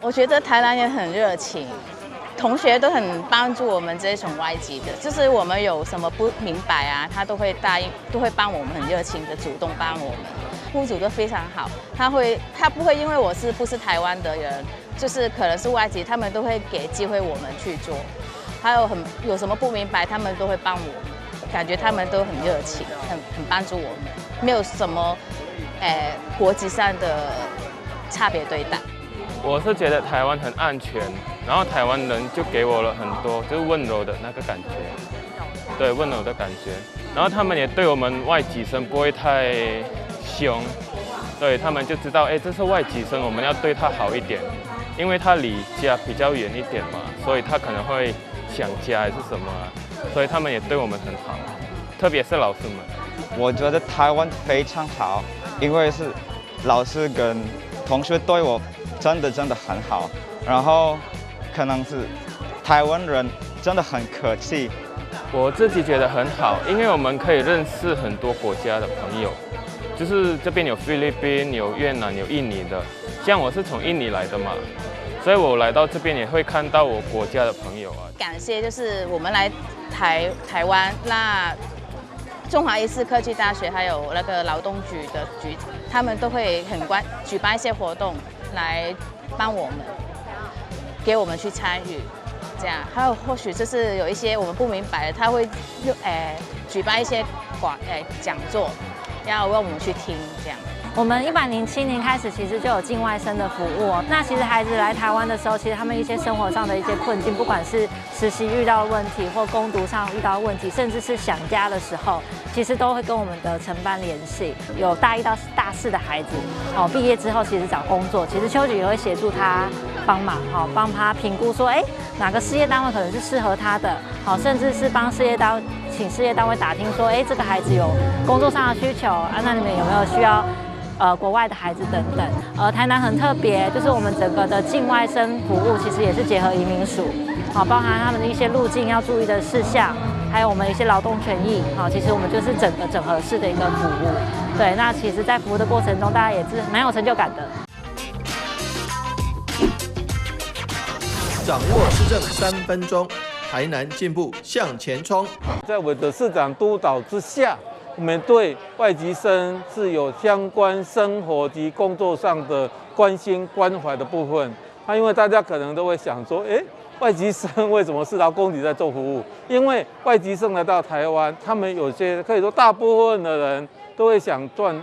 我覺得台南人很熱情，同學都很幫助我們這種外籍的，就是我們有什麼不明白啊，他都會答應，都會幫我們，很熱情的主動幫我們。屋主都非常好，他不會因為我是不是台灣的人，就是可能是外籍，他們都會給機會我們去做。還有有什麼不明白，他們都會幫我們，感覺他們都很熱情，很幫助我們，沒有什麼國籍上的差別對待。我是覺得台灣很安全，然後台灣人就給我了很多就是溫柔的那個感覺，對，溫柔的感覺。然後他們也對我們外籍生不會太兇，對，他們就知道，哎，這是外籍生，我們要對他好一點，因為他離家比較遠一點嘛，所以他可能會想家還是什麼，所以他們也對我們很好，特別是老師們。我覺得台灣非常好，因為是老師跟同學對我真的真的很好，然後可能是台灣人真的很客氣。我自己覺得很好，因為我們可以認識很多國家的朋友，就是這邊有菲律賓、有越南、有印尼的，像我是從印尼來的嘛，所以我來到這邊也會看到我國家的朋友啊。感謝就是我們來台灣，那中華醫事科技大學還有那個勞動局的局，他們都會很舉辦一些活動來幫我們，給我們去參與，這樣。還有或許就是有一些我們不明白的，他會用舉辦一些講座，要讓我們去聽這樣。我們107年開始，其實就有境外生的服務。那其實孩子來台灣的時候，其實他們一些生活上的一些困境，不管是實習遇到問題，或工讀上遇到問題，甚至是想家的時候，其實都會跟我們的承班聯繫。有大一到大四的孩子，哦，畢業之後其實找工作，其實秋菊也會協助他幫忙，哈，幫他評估說，哎，哪個事業單位可能是適合他的，好，甚至是幫事業單位請事業單位打聽說，哎，這個孩子有工作上的需求啊，那你們有沒有需要？國外的孩子等等，台南很特別，就是我們整個的境外生服務，其實也是結合移民署，好，包含他們的一些入境要注意的事項，還有我們一些勞動權益，好，其實我們就是整個整合式的一個服務。對，那其實，在服務的過程中，大家也是蠻有成就感的。掌握市政3分鐘，台南進步向前衝。在我的市長督導之下，我們對外籍生是有相關生活及工作上的關心關懷的部分。那因為大家可能都會想說，哎，外籍生為什麼是勞工局在做服務？因為外籍生來到台灣，他們有些可以說大部分的人都會想賺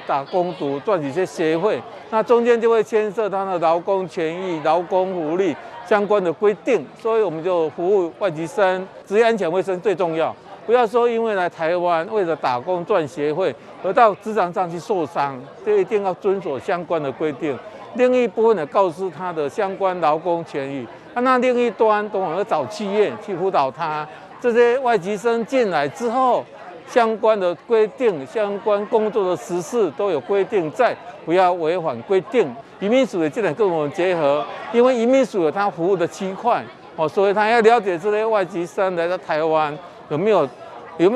打工讀，賺一些學費，那中間就會牽涉他的勞工權益、勞工福利相關的規定，所以我們就服務外籍生，職業安全衛生最重要。不要說因為來台灣為了打工賺學費而到職場上去受傷，這一定要遵守相關的規定。另一部分呢，告知他的相關勞工權益。那另一端，都我要找企業去輔導他。這些外籍生進來之後，相關的規定、相關工作的實施都有規定在，不要違反規定。移民署也進來跟我們結合，因為移民署有他服務的區塊，哦，所以他要了解這些外籍生來到台灣有沒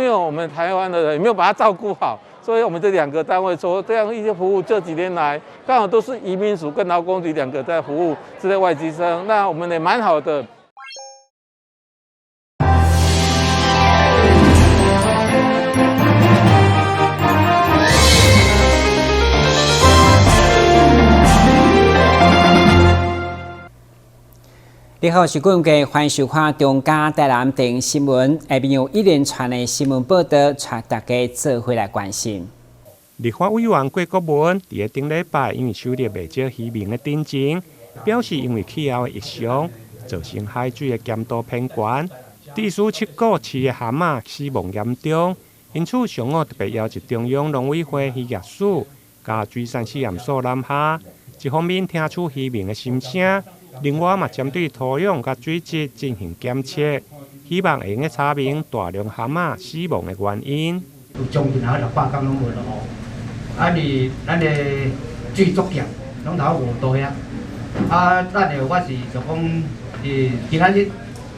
有我們台灣的人有沒有把他照顧好？所以我們這兩個單位說這樣一些服務，這幾年來剛好都是移民署跟勞工局兩個在服務這些外籍生，那我們也蠻好的。你好，我是郭文歡迎收看中嘉台南電新聞。下面有一連串的新聞報道，帶大家做伙來關心。立法委員郭國文佇咧頂禮拜，因為收到袂少漁民的陳情，表示因為氣候的異常，造成海水的鹹度偏懸，致使七股飼的蚶仔死亡嚴重。因此，上午特別邀集中央農委會漁業署佮水產試驗所南下，一方面聽取漁民的心聲。另外嘛，針對土壤佮水質進行檢測，希望會用得查明大量蚶仔死亡的原因。有將近啊600工攏無落雨，啊，佇咱的水足鹹，攏頭5度遐。啊，等下我是就講，今仔日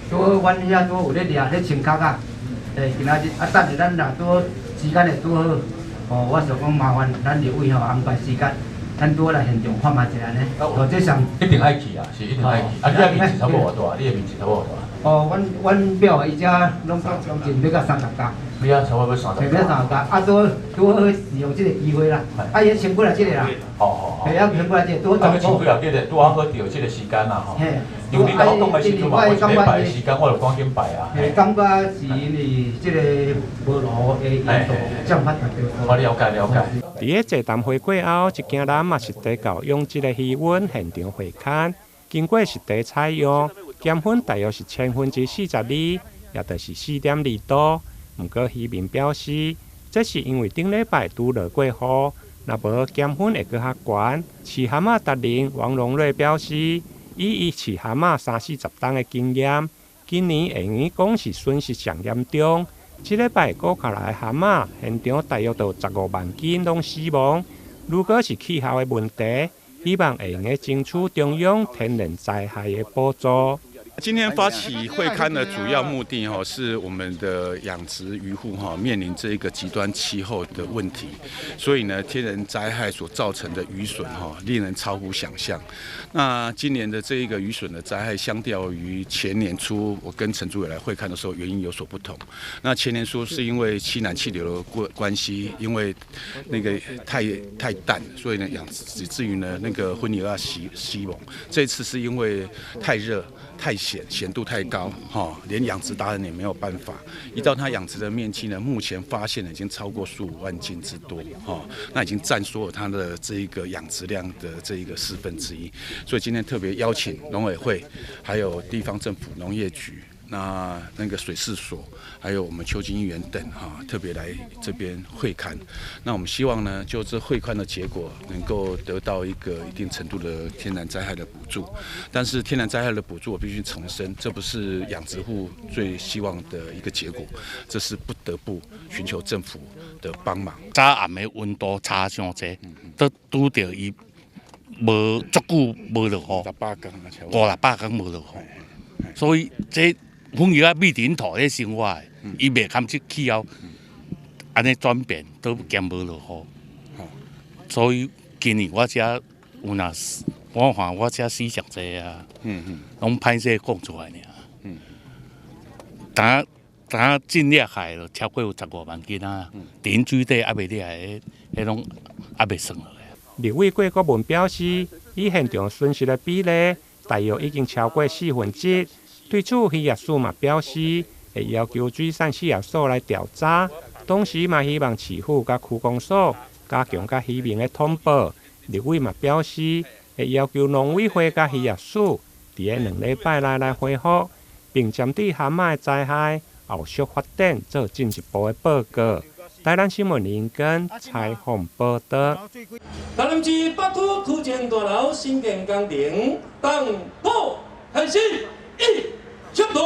拄好阮遐拄好有咧掠咧清殼啊，今仔日啊，等下咱若拄好時間會拄好，哦，我就講麻煩咱立委吼安排時間，咱拄好來現場看覓一下呢。哦，這上一定愛去啊，是一定愛去。啊，你遐面積差不多偌大？你的面積差不多偌大？哦，阮阮表伊遮攏攏盡欲到30甲。你遐差不多30。欲30甲，啊，拄拄好利用這個機會啦。啊，伊先過來這個啦。哦哦。係啊，先過來這個，拄好。啊，要穿幾啊日，拄好著這個時間啦吼。因為你頭講的時陣嘛，我一禮拜的時間，我就趕緊拜啊。嘿，感覺是因為這個無路的因素，才有法度。我了解了解。佇咧座談會過後，一行人嘛實地到養殖的魚塭現場會勘，經過實地採樣，檢分大約是42%，也就是4.2度。毋過漁民表示，這是因為頂禮拜拄落過雨，若無檢分會閣較懸。飼蚶仔達人王龍瑞表示，以伊飼蚶仔三四十冬的經驗，今年會用講是損失上嚴重。這禮拜沽起來蚶仔，現場大約就15萬斤攏死亡。如果是氣候的問題，希望會用爭取中央天然災害的補助。今天發起會勘的主要目的，哈，是我們的養殖漁戶哈面臨這個極端氣候的問題，所以呢，天然災害所造成的漁損哈，令人超乎想象。那今年的這一個漁損的災害，相較於前年初我跟陳主委來會勘的時候，原因有所不同。那前年初是因為西南氣流的關係，因為那個太淡，所以呢養殖以至於呢那個昏魚仔死亡。這次是因為太熱太鹹，鹹度太高，哈，連養殖達人也沒有辦法。依照他養殖的面積呢，目前發現已經超過15萬斤之多，哈，那已經佔所有他的這一個養殖量的這一個1/4。所以今天特別邀請農委會，還有地方政府農業局，那個水試所，還有我們邱金議員等，哈，特別來這邊會勘。那我們希望呢，就這會勘的結果能夠得到一個一定程度的天然災害的補助。但是天然災害的補助，我必須重申，這不是養殖戶最希望的一個結果，這是不得不尋求政府的幫忙。早暗的溫度差傷濟，都拄著伊無足久無落雨，五六百工無落雨，所以這粉魚仔米佇𪜶塗咧生活的，伊袂堪這氣候按呢轉變，都兼無落雨，所以今年我遮有若，我看我遮死上濟啊，攏歹勢講出來爾。當當進掠海就超過有15萬斤啊，佇𪜶水底猶未掠的，彼攏猶未算落來。立委郭國文表示，以現場損失的比例，大約已經超過1/4。對此，漁業署嘛表示，會要求水產試驗所來調查，同時嘛希望市府佮區公所加強佮漁民的通報。立委嘛表示，會要求農委會佮漁業署佇咧2禮拜內來回覆，並針對蚶仔的災害後續發展做進一步的報告。台南新聞林根採訪報道。台南市北區區政大樓新建工程動土開始，一、出土。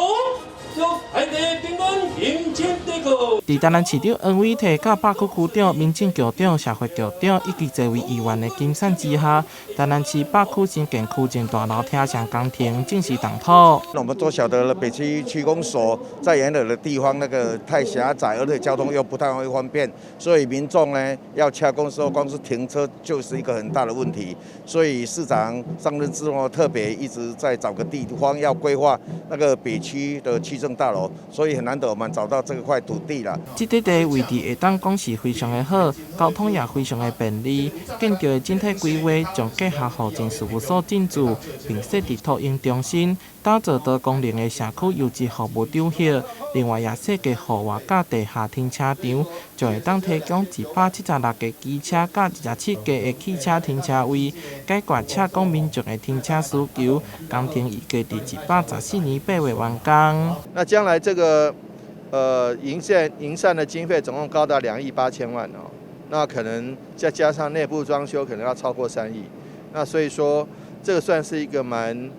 佇台南市長黃偉哲、佮北區區長、民政局長、社會局長以及濟位議員的監視之下，台南市北區新建區政大樓拆卸工程正式動土。我們都曉得了，北區區公所在原來的地方那個太狹窄，而且交通又不太方便，所以民眾呢要車公所，光是停車就是一個很大的問題。所以市長上任之後，特別一直在找個地方要規劃那個北區的區政大樓，所以很難得我們找到這塊土地啦。這塊地位置會當講是非常的好，交通也非常的便利。建築的整體規劃將結合戶政事務所進駐，並設置托嬰中心，打造多功能的社區優質服務場域。另外，也設計戶外佮地下停車場，就會當提供176個機車佮27個的汽車停車位，解決車公民眾的停車需求。工程預計佇114年8月完工。那將來這個營繕的經費總共高達2億8千萬哦，那可能再加上內部裝修，可能要超過3億。那所以說，這個算是一個蠻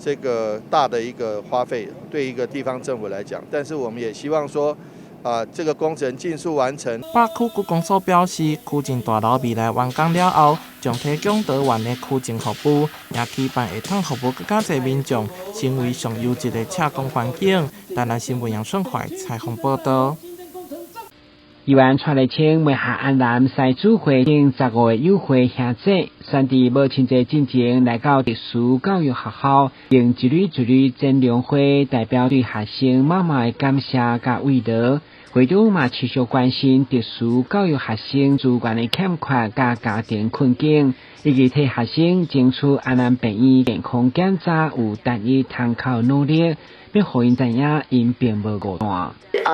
這個大的一個花費，對一個地方政府來講。但是我們也希望說，啊，這個工程盡速完成。北區區公所表示，區政大樓未來完工了後，將提供多元的區政服務，也期盼會當服務閣較濟民眾，成為上優質的車公環境。台南新聞楊順懷採訪報道。議員蔡麗清梅下安南獅子會等15個友會兄姐，選佇母親節進前來到特殊教育學校，用一縷一縷真良花代表對學生媽媽的感謝佮慰勞。會長嘛持續關心特殊教育學生資源的欠缺佮家庭困境，以及替學生爭取安南病院健康檢查有單一窗口努力，欲予𪜶知影𪜶並無孤單。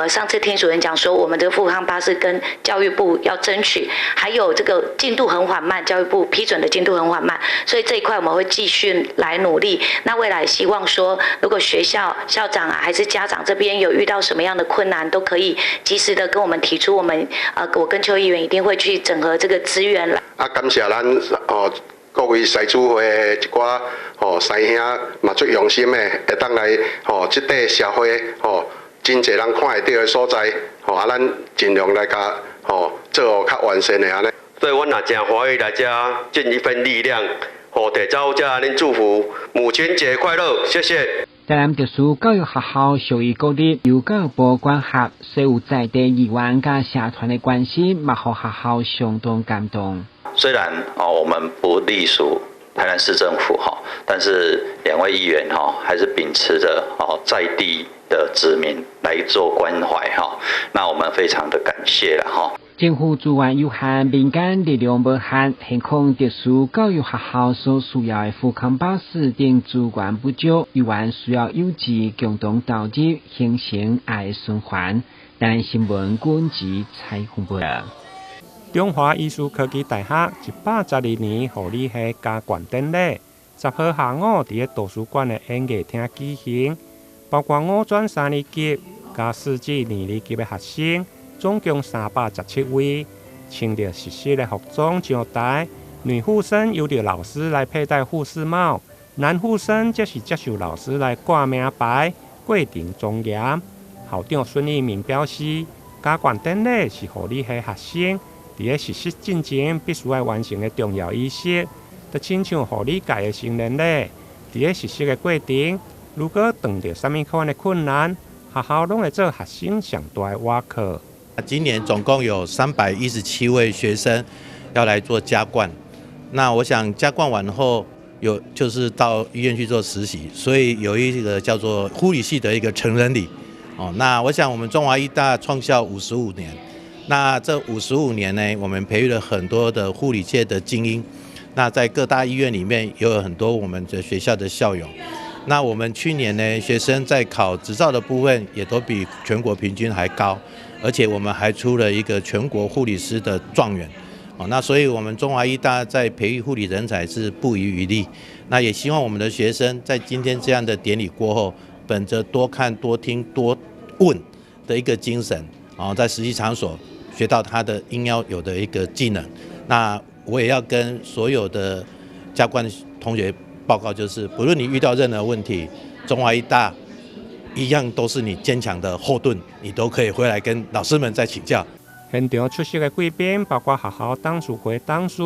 上次聽主任講說，我們的復康巴士跟教育部要爭取，還有這個進度很緩慢，教育部批准的進度很緩慢，所以這一塊我們會繼續來努力。那未來希望說，如果學校校長啊，還是家長這邊有遇到什麼樣的困難，都可以及時的跟我們提出，我跟邱議員一定會去整合這個資源來。啊，感謝咱哦各位獅子會的一寡吼師兄嘛足用心的，會當來吼這塊社會吼。真濟人看會著的所在，吼啊，咱盡量來共吼做較完善的按呢。所以阮也誠歡喜來遮盡一份力量，吼，佇走遮按呢祝福母親節快樂，謝謝。台南特殊教育學校屬於國立，由教育部管轄，所有在地議員佮社團的關心，嘛予學校相當感動。雖然哦，我們不隸屬台南市政府哈，但是兩位議員哈，還是秉持著哦在地的子民來做關懷哈，那我們非常的感謝啦哈。政府資源有限，民間力量無限，現況特殊教育學校所需要的復康巴士等資源不足，議員需要有志共同投入，形成愛循環。台南新聞軍籍採訪報道。中華醫事科技大學112年護理系加冠典禮，10號下午佇咧圖書館的演藝廳舉行，包括五專三年級佮四技二年級的學生，總共317位，穿著實習的服裝上台。女護生由著老師來佩戴護士帽，男護生則是接受老師來掛名牌，過程莊嚴。校長孫益民表示，加冠典禮是護理系學生佇咧實習進前必須愛完成的重要儀式，就親像護理界的成年禮。佇咧實習的過程，如果碰著啥物款的困難，學校攏會做學生上大的倚靠。今年總共有317位學生要來做加冠，那我想加冠完後有就是到醫院去做實習，所以有一個叫做護理系的一個成人禮。哦，那我想我們中華醫大創校五十五年，那這五十五年呢，我們培育了很多的護理界的精英，那在各大醫院裡面也有很多我們的學校的校友。那我們去年呢，學生在考執照的部分也都比全國平均還高，而且我們還出了一個全國護理師的狀元。哦，那所以我們中華醫大在培育護理人才是不遺餘力。那也希望我們的學生在今天這樣的典禮過後，本着多看、多聽、多問的一個精神，然後在實習場所學到他的應要有的一個技能。那我也要跟所有的加冠同學報告，就是不論你遇到任何問題，中華醫大一樣都是你堅強的後盾，你都可以回來跟老師們再請教。現場出席的貴賓包括學校董事會董事、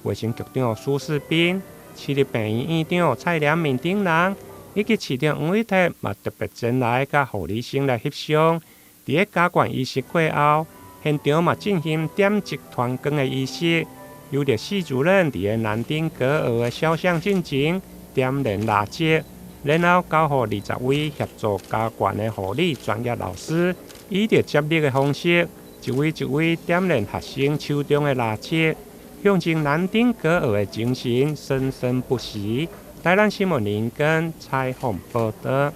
衛生局長蘇士斌、市立病院院長蔡良敏等人，以及市長黃偉哲嘛特別前來佮護理生來翕相。佇咧加冠儀式過後，現場嘛進行點燭傳光的儀式，由著系主任佇咧南丁格爾的肖像進前點燃蠟燭，然後交予20位協助加冠的護理專業老師，以著接力的方式，一位一位點燃學生手中的蠟燭，象徵南丁格爾的精神生生不息。台南新聞林根採訪報道。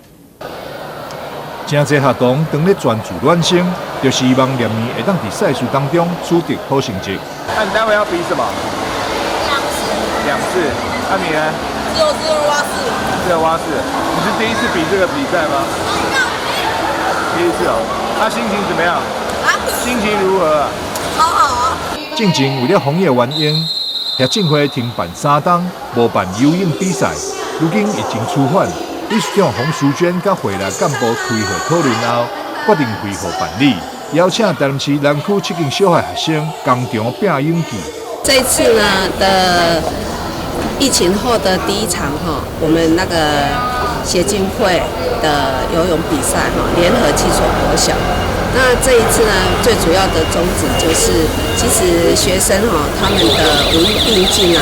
誠濟學童當咧專注暖身，就希望明年會當佇賽事當中取得好成績。那你待會要比什麼？兩次。兩次。那你呢？自由自由蛙式。自由蛙式。你是第一次比這個比賽嗎？第一次哦。那心情怎麼樣？啊？心情如何？超好啊！進前為了防疫原因，協進會停辦3冬，無辦游泳比賽。如今疫情趨緩，理事長洪淑娟佮會內幹部開會討論後，決定恢復辦理，邀請台南市南區七間小學學生共場拼泳技。這次呢的疫情後的第一場哈，我們那個協進會的游泳比賽哈，聯合七所國小。那這一次呢，最主要的宗旨就是，其實學生哈他們的五育並進啊，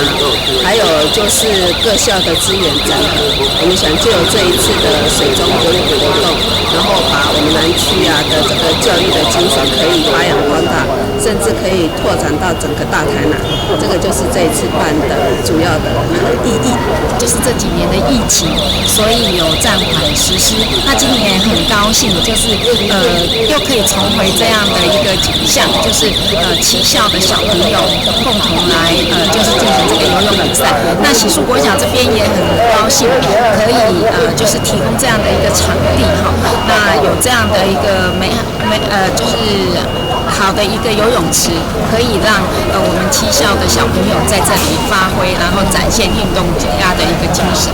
還有就是各校的資源整合，我們想借由這一次的水中游泳活動，然後把我們南區啊的這個教育的精神可以發揚光大，甚至可以拓展到整個大台南。這個就是這一次辦的主要的意義。就是這幾年的疫情，所以有暫緩實施。那今年很高興，就是又可以重回這樣的一個景象，就是七校的小朋友共同來就是進行這個游泳比賽。那洗漱國小這邊也很高興，可以就是提供這樣的一個場地哈。那有這樣的一個美美就是好的一個游泳池，可以讓我們七校的小朋友在這裡發揮，然後展現運動家的一個精神。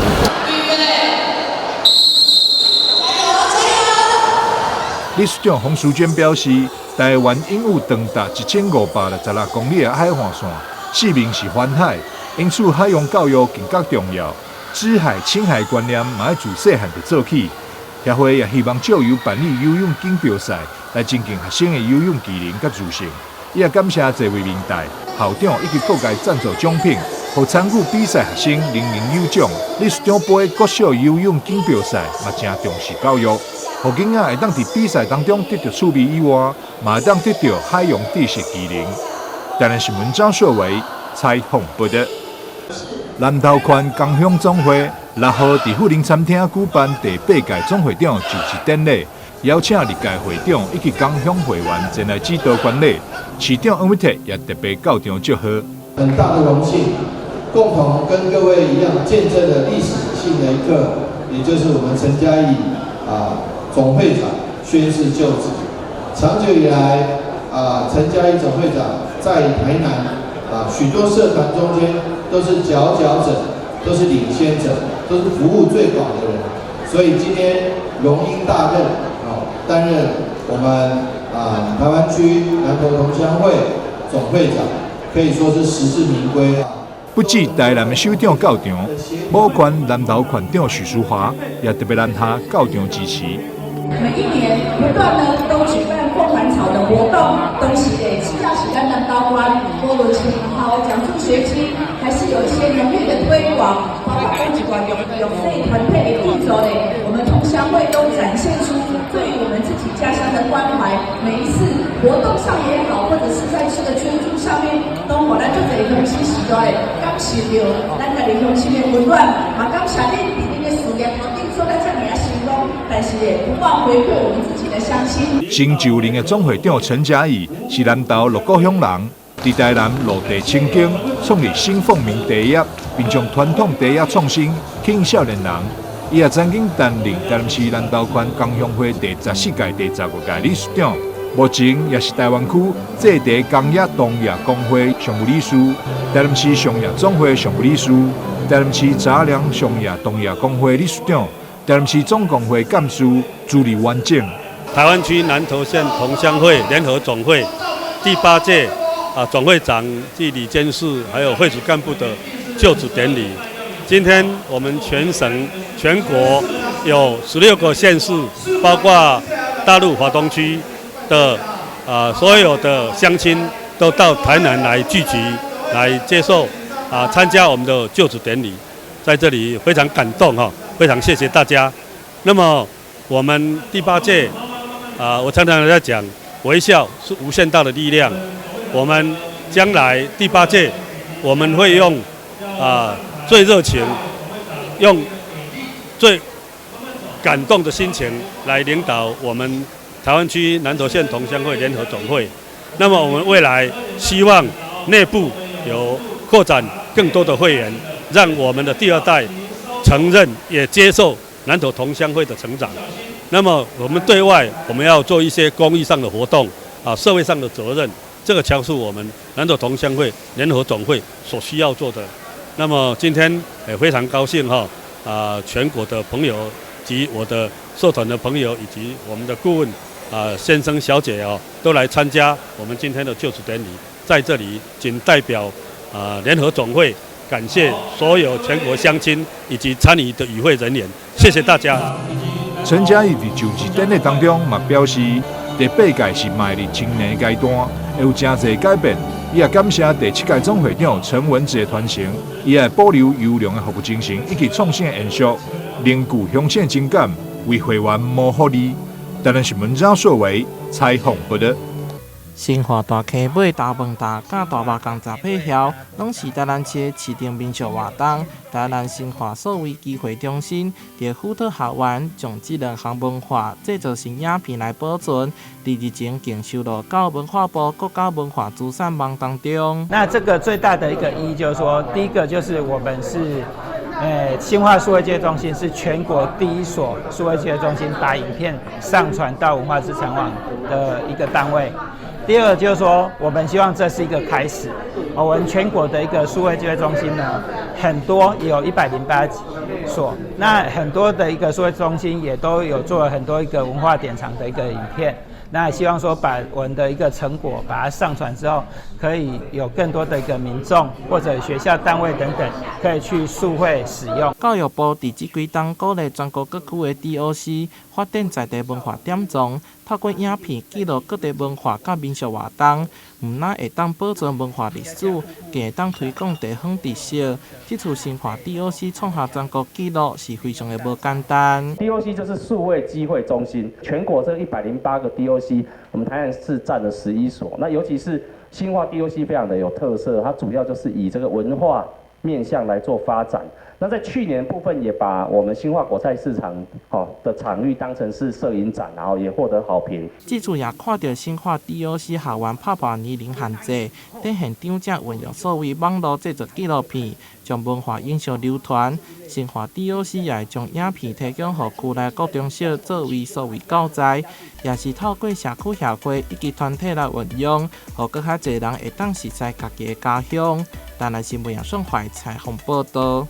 理事長洪淑娟表示，台灣擁有長達1566公里的海岸線，四面是環海，因此海洋教育更加重要。知海親海觀念嘛愛自細漢就做起。協會也希望藉由辦理游泳錦標賽，來增進學生的游泳技能佮自信。伊也感謝這位明代校長以及各界贊助獎品，予參與比賽學生人人有獎。理事長杯國小游泳錦標賽嘛誠重視教育，予囡仔會當佇比賽當中得著趣味以外，嘛會當得著海洋知識技能。台南新聞張碩偉採訪報導。南投縣工鄉總會6號佇富寧餐廳舉辦第八屆總會長就職典禮，邀請歷屆會長以及工鄉會員前來指導觀禮。市長黃偉哲也特別到場祝賀。很大的榮幸，共同跟各位一樣見證了歷史性的一刻，也就是我們陳嘉義總會長宣誓就職。長久以來陳嘉義總會長在台南許多社團中間都是佼佼者，都是領先者，都是服務最廣的人。所以今天榮膺大任擔任我們台灣區南投同鄉會總會長，可以說是實至名歸。不止台南的首長到場，某縣南投縣長許淑華也特別南下到場支持。每一年不斷呢都舉辦鳳還草的活動，都是的，只要是咱南投縣，無論是學校獎助學金，還是有一些農業的推廣，包括講一寡弱弱勢團體的資助咧，我們同鄉會都展現出對於我們自己家鄉的關懷。每一次活動上也好，或者是在這個捐助上面，都予咱足濟鄉親時代感受著咱家己鄉親的溫暖，嘛感謝恁佇恁的事業頭頂做得遮爾仔成功，但是也不忘回饋我們自己的鄉親。新就任的總會長陳嘉義是南投鹿谷鄉人，佇台南落地生根，創立新鳳鳴茶業，並將傳統茶葉創新吸引少年人。伊也曾經擔任台南市南投縣工鄉會第14屆、第15屆理事長，目前也是台灣區製茶工業同業公會常務理事、台南市商業總會常務理事、台南市雜糧商業同業公會理事長、台南市總工會幹事，資歷完整。台灣區南投縣同鄉會聯合總會第八屆總會長暨理監事，還有會主幹部的就職典禮。今天我們全省、全國有16個縣市，包括大陸華東區的所有的鄉親都到台南來聚集，來接受參加我們的就職典禮。在這裡非常感動哈，非常謝謝大家。那麼我們第八屆我常常在講，微笑是無限大的力量。我們將來第八屆，我們會用最熱情、用最感動的心情來領導我們台灣區南投縣同鄉會聯合總會。那麼我們未來希望內部有擴展更多的會員，讓我們的第二代承認也接受南投同鄉會的成長。那麼我們對外，我們要做一些公益上的活動社會上的責任，這個才是我們南投同鄉會聯合總會所需要做的。那麼今天也非常高興哈全國的朋友及我的社團的朋友以及我們的顧問先生小姐都來參加我們今天的就職典禮。在這裡僅代表聯合總會感謝所有全國鄉親以及參與的與會人員，謝謝大家。陳嘉義佇就職典禮當中嘛表示，第八屆是嘛會佇青年階段，會有誠濟改變。伊也感謝第七屆總會長陳文哲傳承，伊會保留優良的服務精神以及創新的延續，凝聚鄉親情感，為會員謀福利。台南新聞張碩偉採訪報導。新化大溪尾大飯大佮大肉粽雜配曉，攏是台南市的市鎮民俗活動。台南新化數位機會中心佇輔導學員將這兩項文化製作成影片來保存，佇日前更收錄到文化部國家文化資產網當中。那這個最大的一個意義就是說，第一個就是我們是，新化數位機會中心是全國第一所數位機會中心把影片上傳到文化資產網的一個單位。第二個就是說，我們希望這是一個開始。我們全國的一個數位機會中心呢，很多有108所，那很多的一個數位中心也都有做了很多一個文化典藏的一個影片。那希望說把我們的一個成果把它上傳之後，可以有更多的一個民眾或者學校單位等等，可以去數位使用。教育部佇這幾冬鼓勵全國各區的 DOC 發展在地文化典藏，透過影片記錄各地文化佮民俗活動，毋但會當保存文化歷史，更會當推廣地方特色。這次新化 DOC 創下全國紀錄，是非常的無簡單。 DOC 就是數位機會中心，全國這108個 DOC，我們台南市佔了11所。那尤其是新化 DOC 非常的有特色，它主要就是以這個文化面向來做發展。那在去年部分也把我們新化果菜市場的場域當成是攝影展，然後也獲得好評。這次也看著新化 DOC 學員打破年齡限制，佇現場才運用數位網路製作紀錄片，將文化影像流傳。新化 DOC 也會將影片提供予區內國中小作為數位教材，也是透過社區協會以及團體來運用，予閣較濟人會當熟似家己的家鄉。台南新聞楊順懷採訪報導。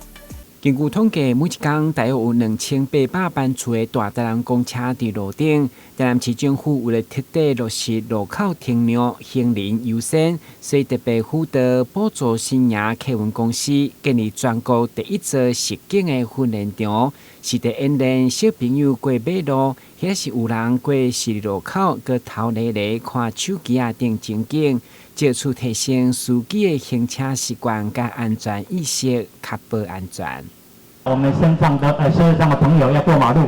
根據統計，每一工大約有2800班次的大台南公車佇路頂。台南市政府為了徹底落實路口停讓、行人優先，所以特別輔導補助新營客運公司建立全國第一座實景的訓練場，是佇演練小朋友過馬路，或是有人過十字路口，閣頭咧咧看手機仔等情景，藉此提升司機的行車習慣佮安全意識，確保安全。我們身上的身上的朋友要過馬路，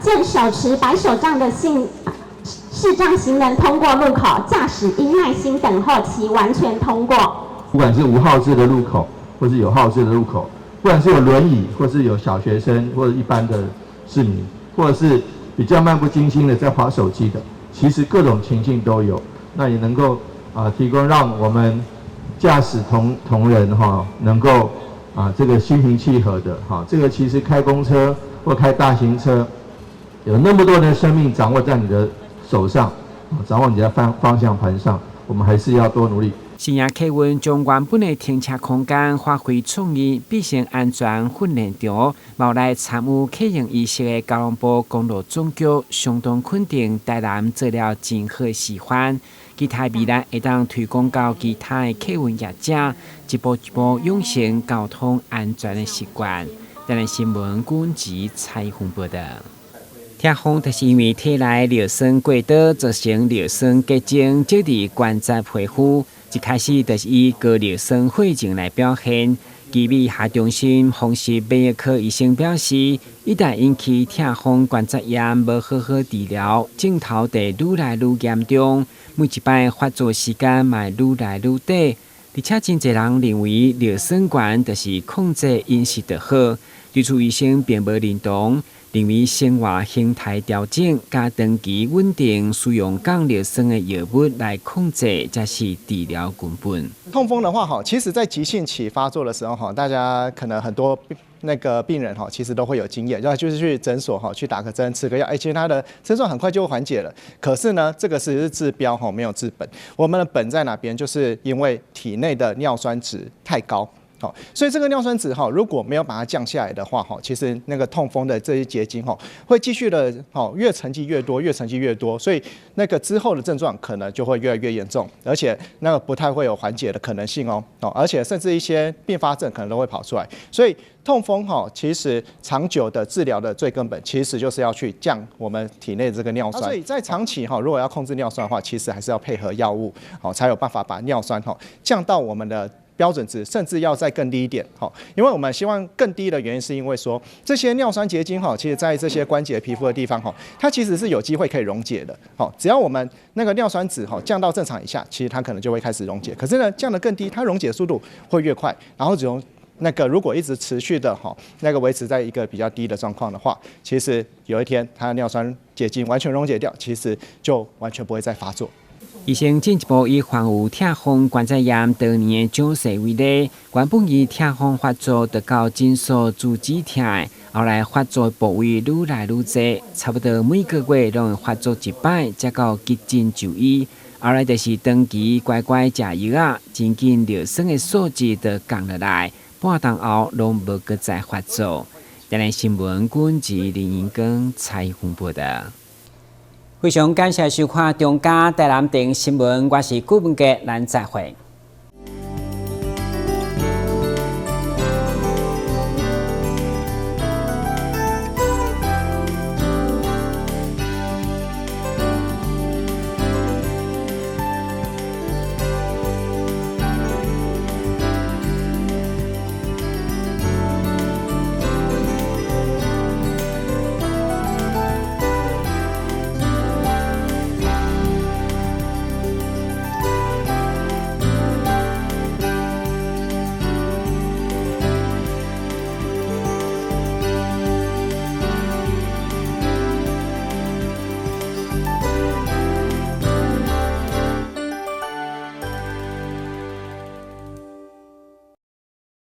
見手持白手杖的視障行人通過路口，駕駛應耐心等候其完全通過。不管是無號誌的路口，或是有號誌的路口，不管是有輪椅，或是有小學生，或者一般的市民，或者是比較漫不經心的在滑手機的，其實各種情境都有。那也能夠提供讓我們駕駛同仁哈能夠這個心平氣和的哈，這個其實開公車或開大型車，有那麼多人的生命掌握在你的手上，掌握你的方向盤上，我們還是要多努力。新營客運將原本的停車空間發揮創意，變成安全訓練場，嘛來參與啟用儀式的交通部公路總局相當肯定台南做了真好示範，期待未來會當推廣到其他的客運業者，一步一步養成交通安全的習慣。台南新聞阮吉採訪報導。痛風就是因為體內尿酸過多，造成尿酸結晶積佇關節皮膚。一開始就是以高尿酸血症來表現。奇美醫學中心風濕免疫科醫生表示，一旦引起痛風關節炎，無好好治療，症頭會愈來愈嚴重，每一擺發作時間嘛會愈來愈短。而且真濟人認為尿酸懸就是控制飲食就好，對此醫生並無認同，認為生活形態調整佮長期穩定使用降尿酸的藥物來控制，才是治療根本。痛風的話，哈，其實在急性期發作的時候，哈，大家可能很多那個病人哈，其實都會有經驗，然後就是去診所哈，去打個針、吃個藥，哎，其實他的症狀很快就會緩解了。可是呢，這個是治標哈，沒有治本。我們的本在哪邊？就是因為體內的尿酸值太高。好，所以這個尿酸值哈，如果沒有把它降下來的話，哈，其實那個痛風的這些結晶哈，會繼續的，哈，越沉積越多，越沉積越多，所以那個之後的症狀可能就會越來越嚴重，而且那個不太會有緩解的可能性哦，哦，而且甚至一些併發症可能都會跑出來。所以痛風哈，其實長久的治療的最根本，其實就是要去降我們體內的這個尿酸。所以在長期哈，如果要控制尿酸的話，其實還是要配合藥物，好，才有辦法把尿酸哈降到我們的標準值，甚至要再更低一點，好，因為我們希望更低的原因，是因為說這些尿酸結晶哈，其實在這些關節皮膚的地方哈，它其實是有機會可以溶解的，好，只要我們那個尿酸值哈降到正常以下，其實它可能就會開始溶解。可是呢，降得更低，它溶解速度會越快，然後這種那個如果一直持續的哈，那個維持在一個比較低的狀況的話，其實有一天它的尿酸結晶完全溶解掉，其實就完全不會再發作。醫生進一步以患有痛風關節炎多年的蔣氏為例，原本伊痛風發作就到診所住止痛，後來發作部位愈來愈濟，差不多每個月攏會發作一擺，才到急診就醫。後來就是長期乖乖食藥仔，真緊尿酸的數值就降落來，半冬後攏無閣再發作。台南新聞軍記林英光採訪報道。非常感謝收看中嘉台南電新聞，我是顧文傑，咱再會。